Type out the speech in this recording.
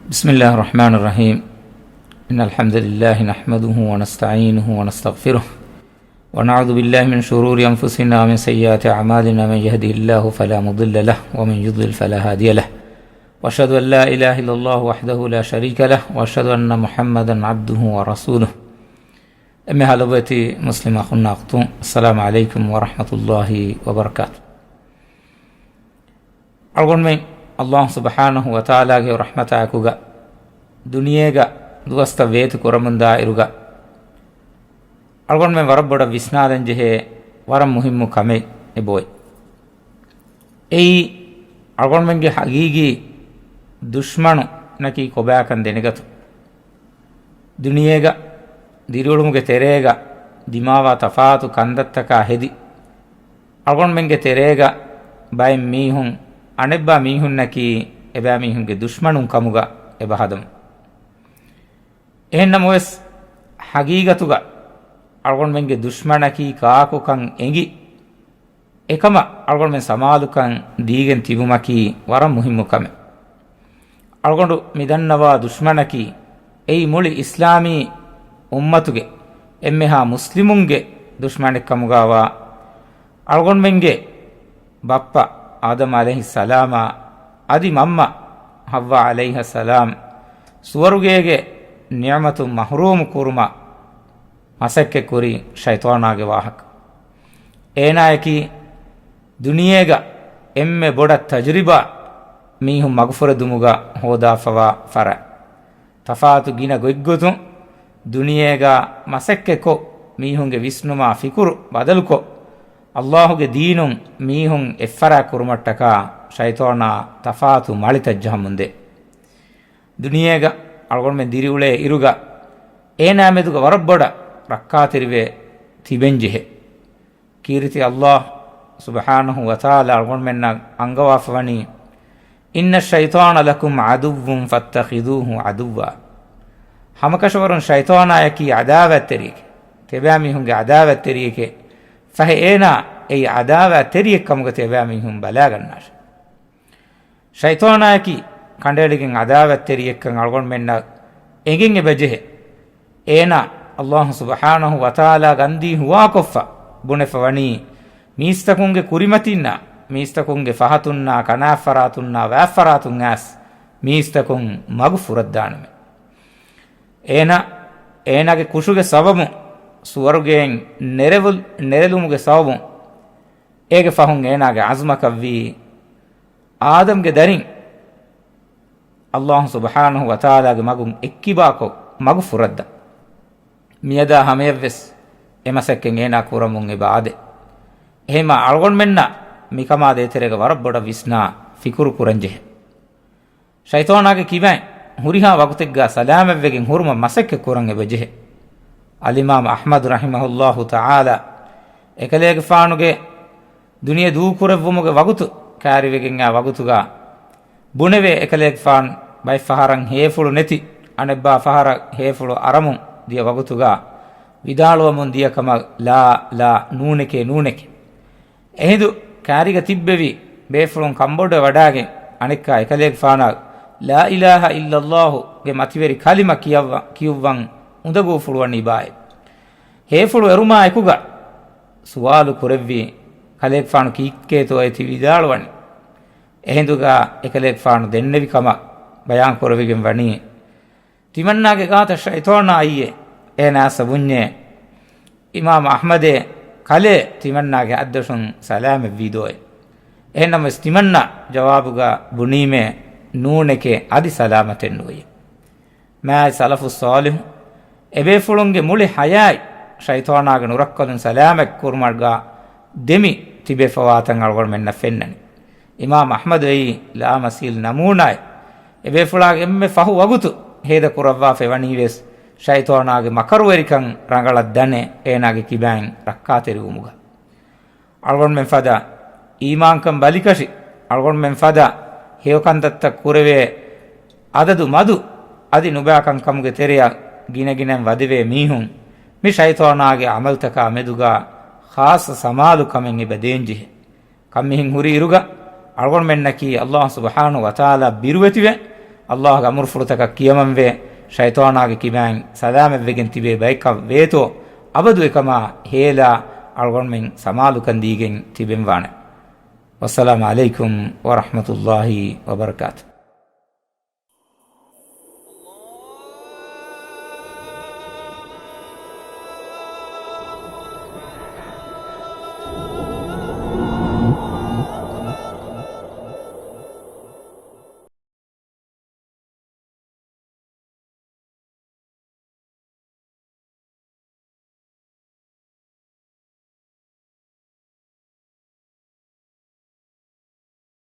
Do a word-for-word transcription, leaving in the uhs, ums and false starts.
بسم الله الرحمن الرحيم. إن الحمد لله نحمده ونستعينه ونستغفره، ونعوذ بالله من شرور أنفسنا ومن سيئات أعمالنا. من يهده الله فلا مضل له، ومن يضلل فلا هادي له. وأشهد أن لا إله إلا الله وحده لا شريك له، وأشهد أن محمدا عبده ورسوله. އެންމެހާ ލޮބުވެތި މުސްލިމް އަޚުންނާ އުޚްތުން، އައްސަލާމު ޢަލައިކުމް ވަރަޙްމަތުﷲި ވަބަރަކާތު. އަޅުގަނޑުމެން އައްލާހު ސުބްޙާނަހު ވަތަޢާލާގެ ރަޙްމަތާއެކުގަ ދުނިޔޭގަ ދުވަސްތައް ވޭތު ކުރަމުންދާއިރުގަ، އަޅުގަނޑުމެން ވަރަށް ބޮޑަށް ވިސްނާލަން ޖެހޭ ވަރަށް މުހިއްމު ކަމެއް އެބައޮތް. އެއީ، އަޅުގަނޑުމެންގެ ހަގީގީ ދުޝްމަނުންނަކީ ކޮބާކަން ދެނެގަތުން. ދުނިޔޭގަ ދިރިއުޅުމުގެ ތެރޭގަ ދިމާވާ ތަފާތު ކަންތައްތަކާ ހެދި، އަޅުގަނޑުމެންގެ ތެރޭގަ ބައެއް މީހުން އަނެއްބާ މީހުންނަކީ އެބައިމީހުންގެ ދުޝްމަނުން ކަމުގަ އެބަ ހަދަމުން. އެހެންނަމަވެސް، ހަގީގަތުގަ އަޅުގަނޑުމެންގެ ދުޝްމަނަކީ ކާކުކަން އެނގި، އެކަމަށް އަޅުގަނޑުމެން ސަމާލުކަން ދީގެން ތިބުމަކީ ވަރަށް މުހިއްމު ކަމެއް. އަޅުގަނޑު މި ދަންނަވާ ދުޝްމަނަކީ، އެއީ މުޅި އިސްލާމީ އުއްމަތުގެ އެންމެހާ މުސްލިމުންގެ ދުޝްމަނެއްކަމުގާވާ، އަޅުގަނޑުމެންގެ ބައްޕަ އާދަމް ޢަލައިހިއްސަލާމާ އަދި މަންމަ ޙައްވާ ޢަލައިހައްސަލާމް ސުވަރުގޭގެ ނިޢުމަތުން މަޙްރޫމު ކުރުމަށް މަސައްކަތްކުރީ ޝައިޠާނާގެ ވާހަކަ. އޭނާއަކީ ދުނިޔޭގަ އެންމެ ބޮޑަށް ތަޖުރިބާ މީހުން މަގުފުރެދުމުގަ ހޯދާފަވާ ފަރާތް. ތަފާތު ގިނަ ގޮތްގޮތުން ދުނިޔޭގަ މަސައްކަތްކޮށް، މީހުންގެ ވިސްނުމާ ފިކުރު ބަދަލުކޮށް، އައްލާހުގެ ދީނުން މީހުން އެއްފަރާތް ކުރުމަށްޓަކާ ޝައިޠާނާ ތަފާތު މަޅިތައް ޖަހަމުންދޭ. ދުނިޔޭގަ އަޅުގަނޑުމެން ދިރިއުޅޭ އިރުގަ އޭނާ މެދުގަ ވަރަށް ބޮޑަށް ރައްކާތެރިވެ ތިބެންޖެހޭ. ކީރިތި އައްލާހު ސުބްޙާނަހު ވަތަޢާލާ އަޅުގަނޑުމެންނަށް އަންގަވާފަވަނީ، إن الشيطان لكم عدو فاتخذوه عدوا. ހަމަކަށަވަރުން ޝައިޠާނާއަކީ ޢަދާވާތްތެރިއެކޭ، ތިޔަބައިމީހުންގެ ޢަދާވާތްތެރިއެކޭ. ފަހެ އޭނާ އެއީ ޢަދާވާތްތެރިއެއްކަމުގަ ތިޔަބައިމީހުން ބަލާގަންނާށޭ. ޝައިޠާނާއަކީ ކަނޑައެޅިގެން ޢަދާވާތްތެރިއެއްކަން އަޅުގަނޑުމެންނަށް އެނގެން އެބަޖެހޭ. އޭނާ އައްލާހު ސުބްޙާނަހު ވަތަޢާލާގެ އަންދީން ހުވާކޮށްފަ ބުނެފަވަނީ، މީސްތަކުންގެ ކުރިމަތިންނާ، މީސްތަކުންގެ ފަހަތުންނާ، ކަނާތްފަރާތުންނާ، ވާތްފަރާތުން އައިސް މީސްތަކުން މަގު ފުރައްދާނަމޭ. އޭނާ، އޭނާގެ ކުށުގެ ސަބަބުން ސުވަރުގެއިން ނެރެވު-، ނެރެލުމުގެ ސަބަބުން އޭގެ ފަހުން އޭނާގެ ޢަޒުމަކަށްވީ، އާދަމްގެ ދަރިން އައްލާހު ސުބްޙާނަހު ވަތަޢާލާގެ މަގުން އެއްކިބާކޮށް، މަގު ފުރައްދަން. މިއަދާ ހަމަޔަށްވެސް އެ މަސައްކަތް އޭނާ ކުރަމުން އެބަ އާދޭ. އެހެންމާ އަޅުގަނޑުމެންނަށް މިކަމާ ދޭތެރޭގަ ވަރަށް ބޮޑަށް ވިސްނާ ފިކުރު ކުރަންޖެހޭ. ޝައިޠާނާގެ ކިބައިން ހުރިހާ ވަގުތެއްގަ ސަލާމަތްވެގެން ހުރުމަށް މަސައްކަތް ކުރަން އެބަޖެހޭ. އަލްއިމާމް އަޙްމަދު ރަޙިމަހުﷲ ތަޢާލާ އެކަލޭގެފާނުގެ ދުނިޔެ ދޫކުރެއްވުމުގެ ވަގުތު ކައިރިވެގެންއާ ވަގުތުގަ ބުނެވޭ، އެކަލޭގެފާނު ބައެއްފަހަރަށް ހޭފުޅު ނެތި، އަނެއްބާ ފަހަރަށް ހޭފުޅު އަރަމުން ދިޔަ ވަގުތުގަ ވިދާޅުވަމުން ދިޔަ ކަމަށް، ލާ، ލާ، ނޫނެކޭ، ނޫނެކޭ. އެހިނދު ކާރީގަ ތިއްބެވި ބޭފުޅުން ކަނބޮޑުވެ ވަޑާގެން އަނެއްކާ އެކަލޭގެފާނަށް ލާ އިލާހަ އިއްލައްލާހުގެ މަތިވެރި ކަލިމަ ކިޔައްވަ-، ކިޔުއްވަން އުނދަގޫފުޅުވަނީ ބާއޭ. ހޭފުޅު އެރުމާ އެކުގަ ސުވާލު ކުރެއްވީ، ކަލޭގެފާނު ކީއްކޭތޯ އޭތި ވިދާޅުވަނީ؟ އެހިނދުގަ އެކަލޭގެފާނު ދެންނެވި ކަމަށް ބަޔާން ކުރެވިގެން ވަނީ، ތިމަންނާގެ ގާތަށް ޝައިޠާނާ އައީއޭ. އޭނާ އައިސް ބުންޏޭ، އިމާމް އަޙްމަދޭ، ކަލޭ ތިމަންނާގެ އަތްދަށުން ސަލާމަތްވީދޯއޭ. އެހެންނަމަވެސް ތިމަންނާ ޖަވާބުގަ ބުނީމޭ، ނޫނެކޭ، އަދި ސަލާމަތެއްނުވެޔޭ. މާތް ސަލަފުއް ޞާލިޙު އެބޭފުޅުންގެ މުޅި ޙަޔާތް ޝައިޠާނާގެ ނުރައްކަލުން ސަލާމަތް ކުރުމަށްގަ ދެމި ތިބެފަވާތަން އަޅުގަނޑުމެންނަށް ފެންނަނީ. އިމާމް އަޙްމަދު އެއީ ލާމަސީލް ނަމޫނާއެއް. އެބޭފުޅާގެ އެންމެ ފަހު ވަގުތު ހޭދަ ކުރައްވާފައި ވަނީވެސް ޝައިޠާނާގެ މަކަރުވެރިކަން ރަނގަޅަށް ދަނެ އޭނާގެ ކިބައިން ރައްކާތެރިވުމުގަ. އަޅުގަނޑުމެން ފަދަ އީމާންކަން ބަލިކަށި، އަޅުގަނޑުމެން ފަދަ ހެޔޮކަންތައްތައް ކުރެވޭ، އަދަދު މަދު އަދި ނުބައިކަންކަމުގެ ތެރެއަށް ގިނަގިނައިން ވަދެވޭ މީހުން، މި ޝައިޠާނާގެ ޢަމަލުތަކާ މެދުގަ ޚާއްޞަ ސަމާލުކަމެއް އެބަ ދޭންޖެހޭ. ކަންމިހެން ހުރި އިރުގަ އަޅުގަނޑުމެންނަކީ އައްލާހު ސުބްޙާނަހު ވަތަޢާލާ ބިރުވެތިވެ، ﷲ ގެ އަމުރުފުޅުތަކަށް ކިޔަމަންވެ، ޝައިޠާނާގެ ކިބައިން ސަލާމަތްވެގެން ތިބޭ ބަޔަކަށް ވޭތޯ، އަބަދު އެކަމާ ހޭލާ އަޅުގަނޑުމެން ސަމާލުކަން ދީގެން ތިބެންވާނެ. ވައްސަލާމު ޢަލައިކުމް ވަރަޙްމަތުﷲ ވަބަރަކާތު.